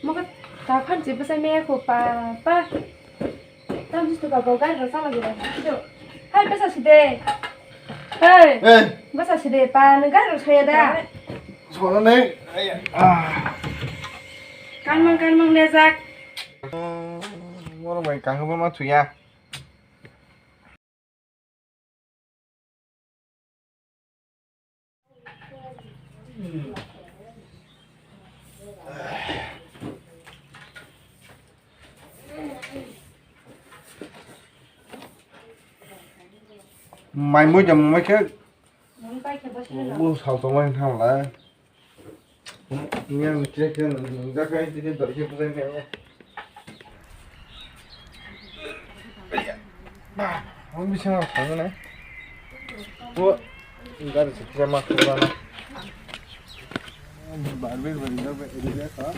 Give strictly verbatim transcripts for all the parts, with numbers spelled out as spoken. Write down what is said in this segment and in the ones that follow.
Mokhe ta phan se bwsai me kho pa pa. Tam jistu ka bo gari rok chala gwi rok. Hai bwsa side. Hai. Eh. Bwsa side pa nwng gari rok saya da. Sono ne. Ah. Kanmang kanmang lejak. Moro mai kaham ma thuya. Mai mui jam mai khe. Bu sal tong lai thang lai. Ni ang che che nang jak kai che che dor che pujai me. Ba, ang bisa thang na. Bu gari che che ma khura na. Bar bar bar bar bar bar bar.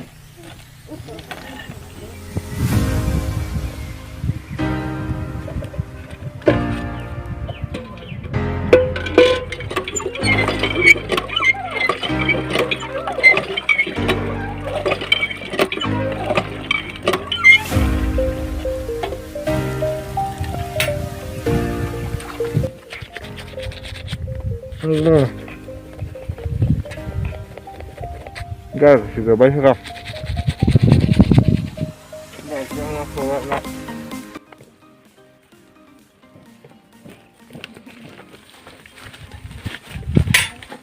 Gar sida bai saka.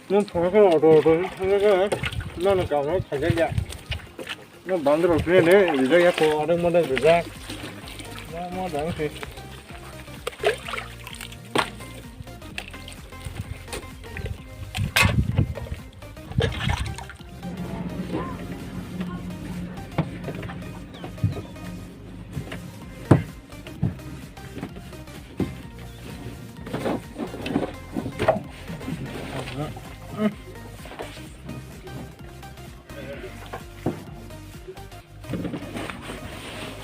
Nung thangkhe auto auto thangkhe nang kamo thangkhe ya. Nang bandar auto ne rijak ya ko adang madang rijak. Mo mo dang se.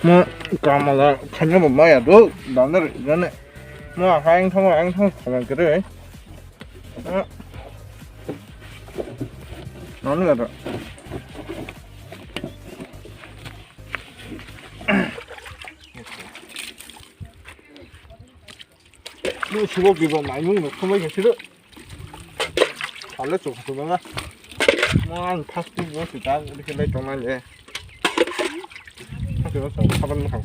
Mo kamala khanya mo maya do danar jane mo akhai ang thong ang thong khana kere. Nani gada. Ni sibo gibo maimung no khumai khe siro. Sale chuk khumai ma. Mo ang first time mo sita uli khe lai tong nai le. First time mo sita khaban mo khang.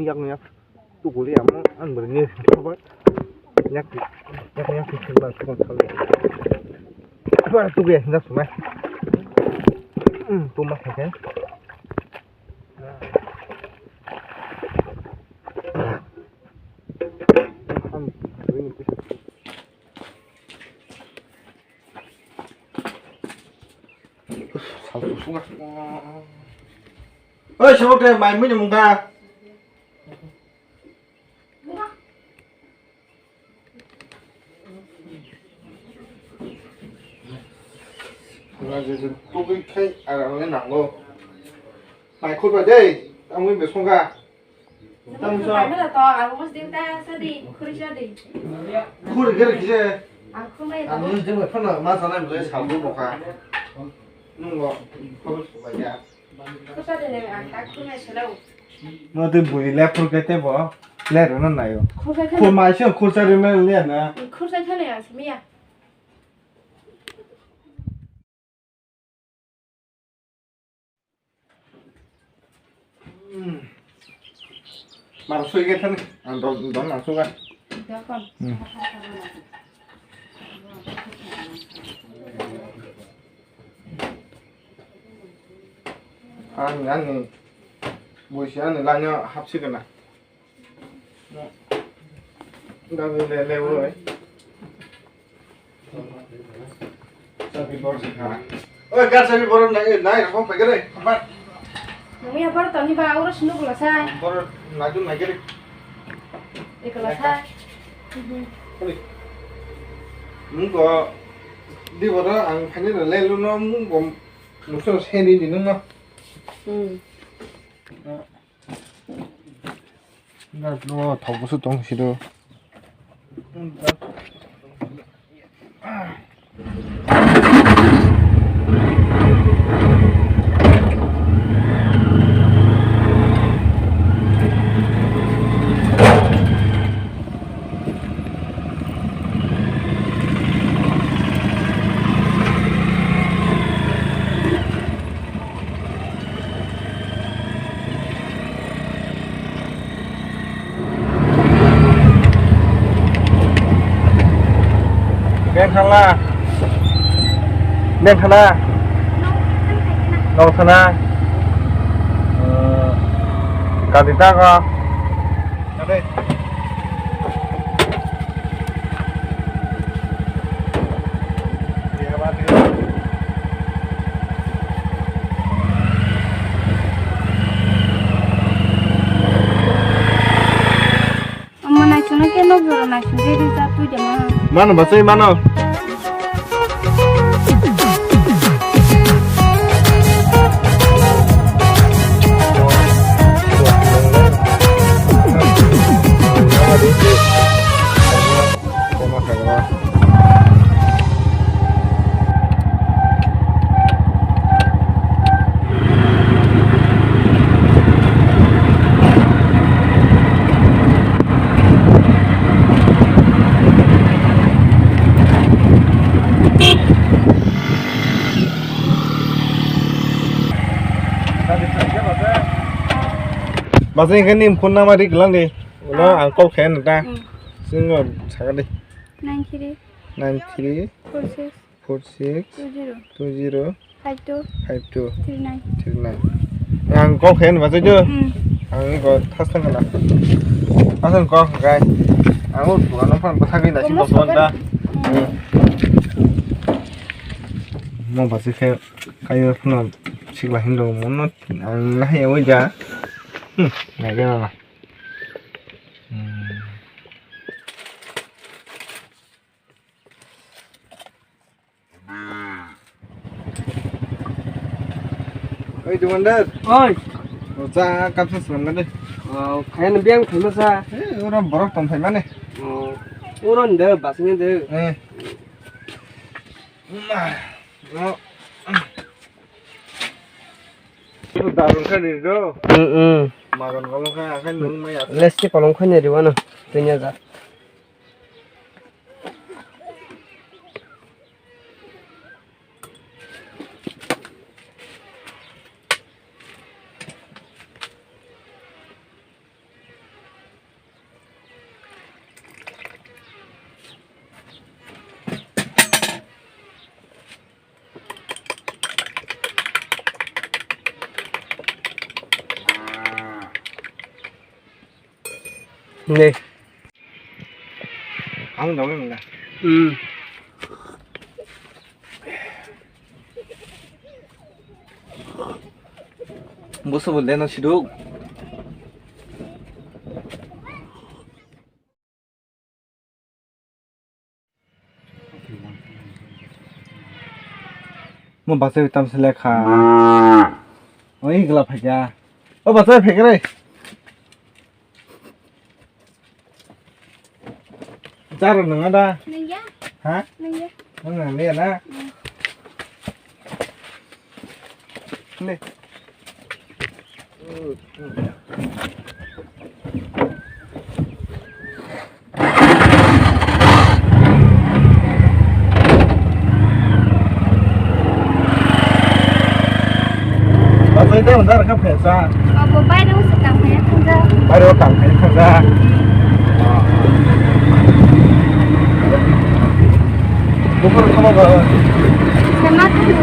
Yak yak tukuli amo ang beri ni sabar. Yak yak yak tukuli ba tukuli sabar. Ba tukuli yak sumai. Hmm, tumas saja. Oi, sabo khe mai mui ni mungkha. Tugui khai aram le nango. Mai khurba dei, tamui be songkha. Tamo sa. Mai mela to, abo mas ding ta sa di, khuri sa di. Khuri gere kise. Ang khumai to. Ang nung jeng phano ma sanai bole salbu nokha. Nungo, khobor sobai ya. Khuri sa di le, ang tak khumai selo. No te bui le khur ke te bo. Le ro no nayo. Khur ke khur mai se khur sa ri me le na. Khur sa khale ya, smiya. Mar sui ge thani, ang don, don ang suga. Ang, ang ni. Bo se ani lanya hapsi kana. Gabi le le oi. Sabi bor se kha. Oi, gar sabi bor nai nai rok pai gare. Apa? Nungya bor toni ba oro sunu kula sa. Bor nai dun nai gare. Ekla sa. Oi. Nung ko di bor ang khani le lu no mung bom. Nusuk seni di nung no. Hmm. Thok bwswk tong siro. Beng thangla. Beng thangla. Nong thangla. Kadi ta ko. Omo naisingno khe nok jora naising khe rijak twi de ma. Mano bachai mano. Bachai khe ni phone number ri kwlang di. Ulo ang call khe nang ta. Hmm. Sing sakha di. Nine three. Nine three. Four six. Four six. Two zero. Two zero. Five two. Five two. Three nine. Three nine. Ang call khe nang bachai jo. Hmm. Ang ko thas thang na. Asal call khe. Ang ko dukan phone ko thagi na sing ko phone ta. Hmm. Mo bachai khe kayo phone sikla hindo mo no ang na he oi ja. Hmm. Na ge na. Hmm. Oi, dukandar. Oi. O, cha kapsa swnam gade. O, khayan biyang khaima sa. Eh, oro borok tong phaimani. O, oro nde basing de. Eh. Ma, no. Darun kha ni do. Mm, mm. Magon kolong kha, akhai nung maya. Lesti kolong kha ni riwano. Tinya ja. Nei. Ang dong nang. Hmm. Busu bo leno siduk. Mo bachai tam se lekha. O igla phaikya. O bachai phaikre. Charo nang ada. Nang ya. Ha? Nang ya. Nang nang ya na. Hmm. Ne. Batai da undar ka pesa. Abo bairo se kam khe thangja. Bairo kam khe thangja. Bukur khama ba. Sama tu.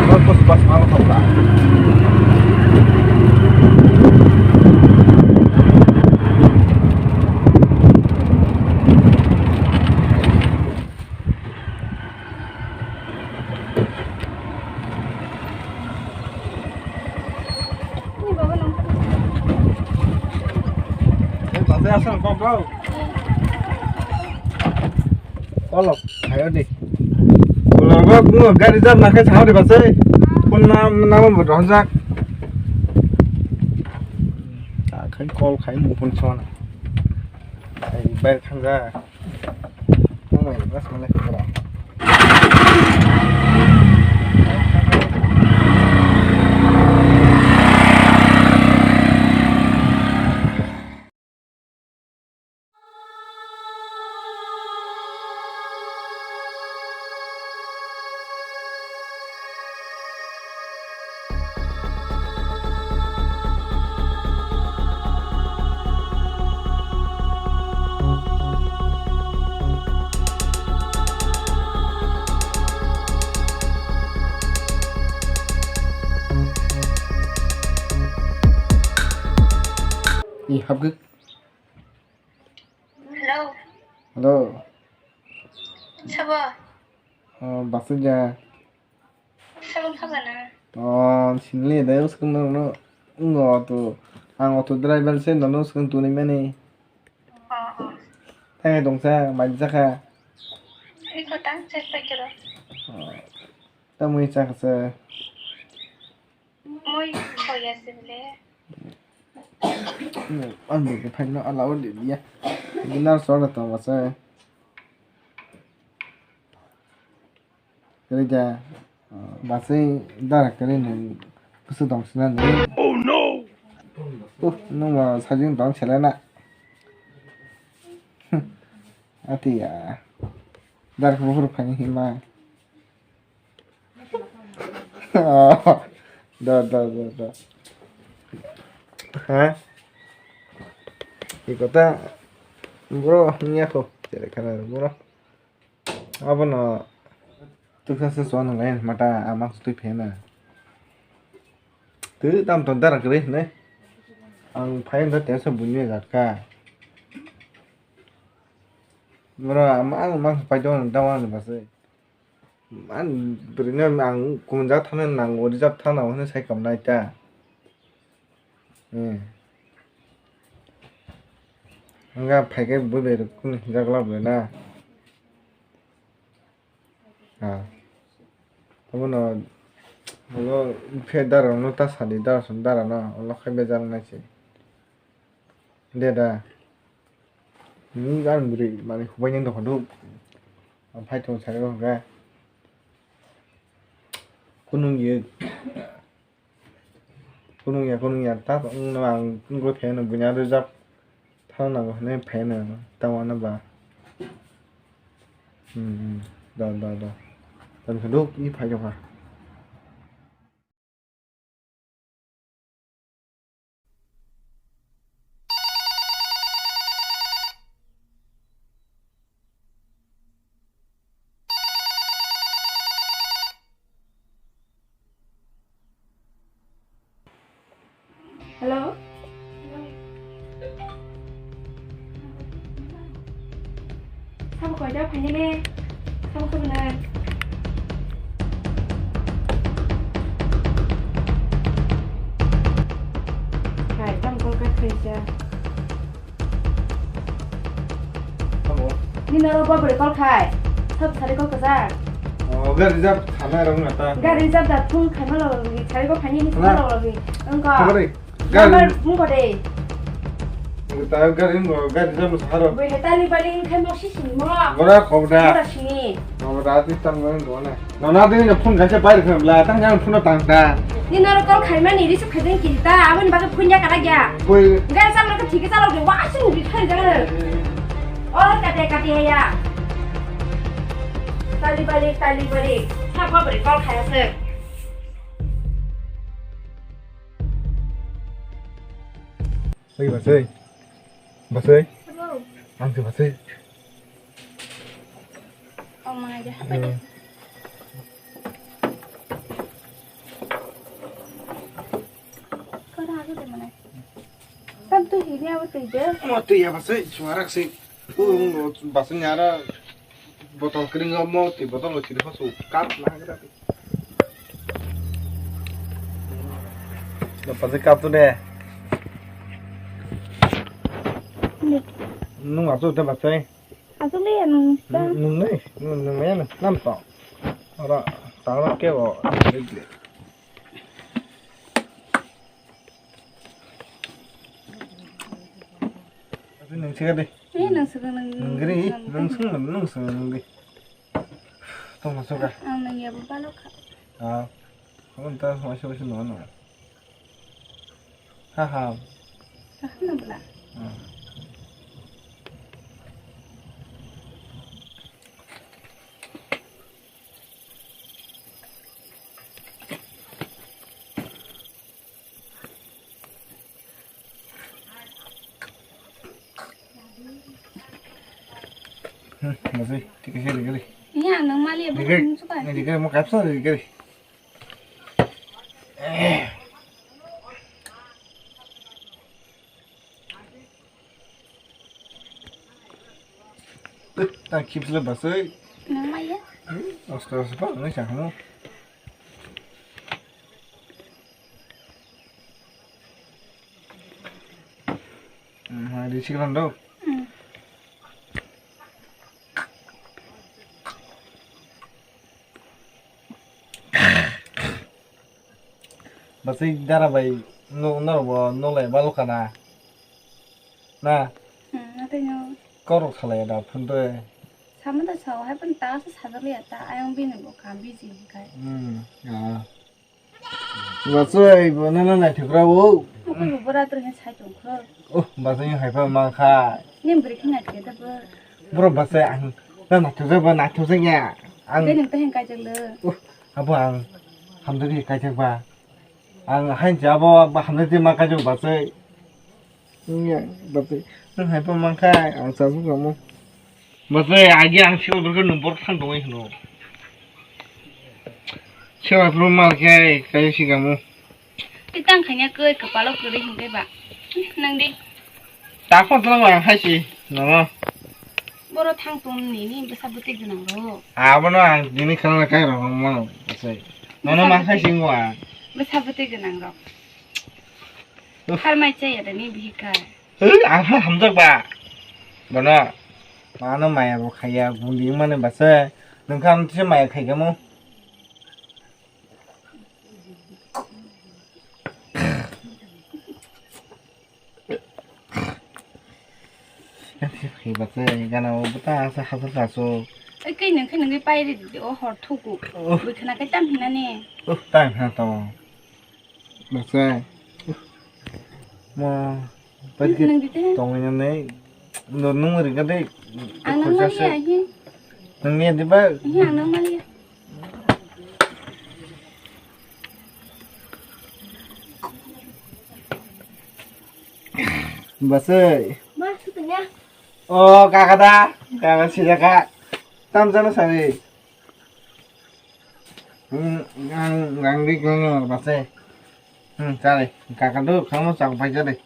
Bas bas bas malu thangja. Asal kok kau. Kolok, ayo di. Kolok kok, gari jam nakai sao di basai. Phone nam, nama berhonjak. Khai call khai mu phone sona. Khai bayar khanja. Ni habgwi. Hello. Hello. Sabo? Oh, basai ja. Sabo khabana? Oh, sinle da, uskun no, no. Ngo to, ang auto driver se, no, no, uskun tuni mani. Oh, oh. Thangai tongsa, mai jakha. Iko tang se pai kero. Oh. Tamui chakha se. Moi khoya sile. Ang bo khe phaino ala o liya. Dinar sora to basa. Kare ja. Basa dara kare nang kusu dong sina ni. Oh no. Uh, nung ma sajung dong selena. Ati ya. Dara ko hur phani hima. Da, da, da, da. Ha? Ikota bro, niya ko. Chere kana bro. Abono tuksa se suan lai mata amang sutui phena. Tu tam ton dara kre ne. Ang phain da tensa bunye gatka. Bro, amang mang pai don da wan ba se. An bwrwino ang kumun jak thana nango, rijak thana hwnwi sai kamnai ta. Hmm. Hwnga phaikhe bwrwi rok kunu hinjak lab le na. Ha. Abono ulo phe dara no ta sadi dara son dara no ulo khai bejal nai se. De da. Ni gan bwrwi mani hubai nang dokha duk. Ang phai tong sari rok ga. Kunung ye. Kunung ya, kunung ya. Ta wng no ang kungo phe no bunya rejak. Thang nango hwnwi phe no. Ta wana ba. Hmm, hmm. Da, da, da. Tan kha duk i phai dokha. Hello? Sabo koita phainai ne? Sabo khe bwnai. Hai, tamo call cut khaisa. Tamo? Nini oro bo bwrwi call khai. Sabo sari call kwchak. Oh, gari reserve khanai rok na ta. Gari reserve da phone khaima logwi, sari call khaini ni phone logwi. Wngkha. Number mungkha de. Ta gari ngo, gari jam saharo. Boi he tali bali wngkhe mo sisini mo. Bora khobda. Bora sini. Khobda ti tam ngo ngo ne. No na dini phone gaisa pai rwkha bla, tang jang phone tang ta. Ni naro call khaimani receive khaideng ki ta, aboni bagwi phone ya kara ya. Boi. Gari jam rwkha thik chalok de, wa sini bi thai jang. Oro kate kate ya. Tali bali, tali bali. Sa ko bari call khaya se. Oi, basai. Basai. Hello. Ang se basai. Oh, ma, ya. Eh. Kau dah aku di mana? Kan tu ini apa tu je? Mo tu ya basai, suara sih. Uh, basai nyara botol kering mo, ti botol lo ciri khusu cup na kita. Dapat cup tu deh. Ini Nung achuk ta bachai. Achuk le ya nung ta. Nung nai, nung nung ya nang nam to. Ora tang ora ke bo. Nung sika de. Eh, nung sika nung. Nung giri, nung sung, nung sung nung de. Tong masuk ah. Ang nang ya balo kha. Ah, kamu entah masuk masuk no no. Haha. Haha na bla. Hmm. Hmm, masih, tiga sih, tiga sih. Iya, nang mali apa? Tiga, tiga, mau kapsul, tiga sih. Tang kipsle basui. Nang maya. Osta osta pa nang sa hamo. Hmm, di sikran do. Hmm. Basai dara bai no norok bo nolai balo kana. Na? Hmm, natai no. Korok salai da phun to. Sama da sao hai pun ta sa sa da ya ta ayang bini bo kam biji kai. Hmm, ya. Basai bo nana na thukra bo. Ko bo bora tur he sai tong kho. Oh, basai hai pa mang kha. Nim bri khina ke da bo. Bro basai ang na na thukra ba na thukra ya. Ang. Bini ta he kai jang le. Oh, abo ang. Hamdani kai jang ba. Ang hain cha bo ba hamle te ma kajo basai. Nya, basai. Nang hai pa mang khai, ang cha bu kamo. Basai, agi ang siwa berke nung bor thang dong hino. Siwa pro mal khai, kai si kamo. Itang khanya koi kapalo kuri hingke ba. Nang di. Ta phone tong ang hai si, nono. Boro thang tong ni, ni bwsa bwtwi gwnang rok. Abono ang nini khana kai rok mano, basai. Nono ma khai sing wa. Bwsa bwtwi gwnang rok. Uff. Har mai chaya da ni bihika. Hei, ang ha hamjak ba. Bono. Mano maya bo khaya, gundi mane basa. Nungkha ang tise maya khai kamo. Basa, gana o bata asa hajar kaso. Ei, kei nungkhe nungkhe pai ri di, o hor thuku. Oh. Bwkhana kai tam hinani. Oh, tam hina to. Baksa. Mo, nang di te. Tongwi nang nei. No, nung ri ka dei. Ang nang mali ya, hi. Nang ni di ba? Hi, ang nang mali ya. Basai. Ma, su tanya. Oh, kaka da. Kaka sida ka. Tam jana sabi. Hmm, ang, ang di kang basai. Hmm, chale. Kaka do, kamu chak pai chale.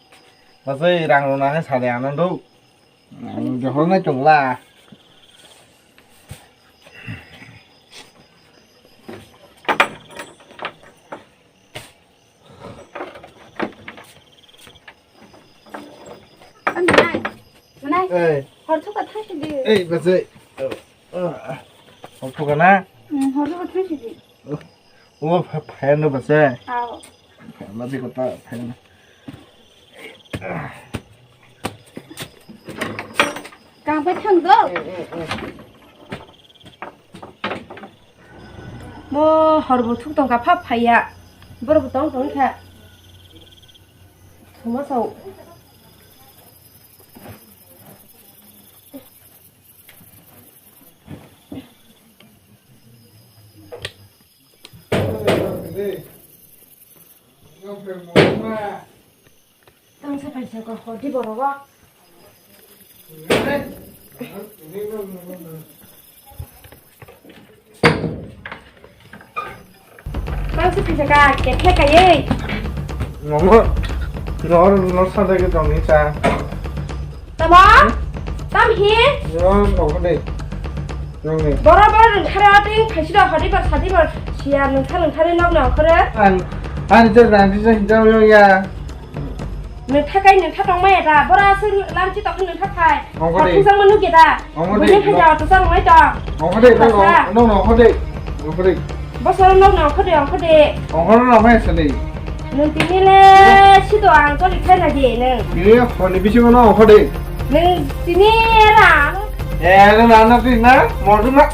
Basai rang rona hai sale anando. Ang johor nai tongla. Manai, manai. Ei. Hor thuka thang sidi. Ei, basai. Hor thuka na? Hmm, hor thuka thang sidi. O, pha-, phai no basai. Ao. Phai no basai kota, phai no. Kang pai thang do. Mo hor bo thuk tong ka phap phai ya. Boro bo tong tong kha. Thuma sao. Tang sa paisa ko hodi boro wa. Tang sa paisa ka ke khe ka ye. Mama, nor nor sa dagi dong ni cha. Tamo? Tam hi? Nor nor dai. Nangni. Boro boro nungtharo tei phaisida hodi bar sadi bar siya nungthar nungthar nok nang khoro. An, an je rang je jao yo ya. Nwng thakai nwng tha tongmaya da? Bora aswk lamchi tokhe nwng tha phai. Ongkha de. Khorokthum jangma nukya da? Ongkha de. Buini phai no. Jaga to chang nai to. Ongkha de, no, no, no, ongkha de. Ongkha de. Bosor no no ongkha de, ongkha de. Ongkha no no mai sani. Nwng tini le sido ang choli khai na di nwng. Tini honi bisingo no ongkha de. Nwng tini ra. Eh, no, no, no, tini na, mo na.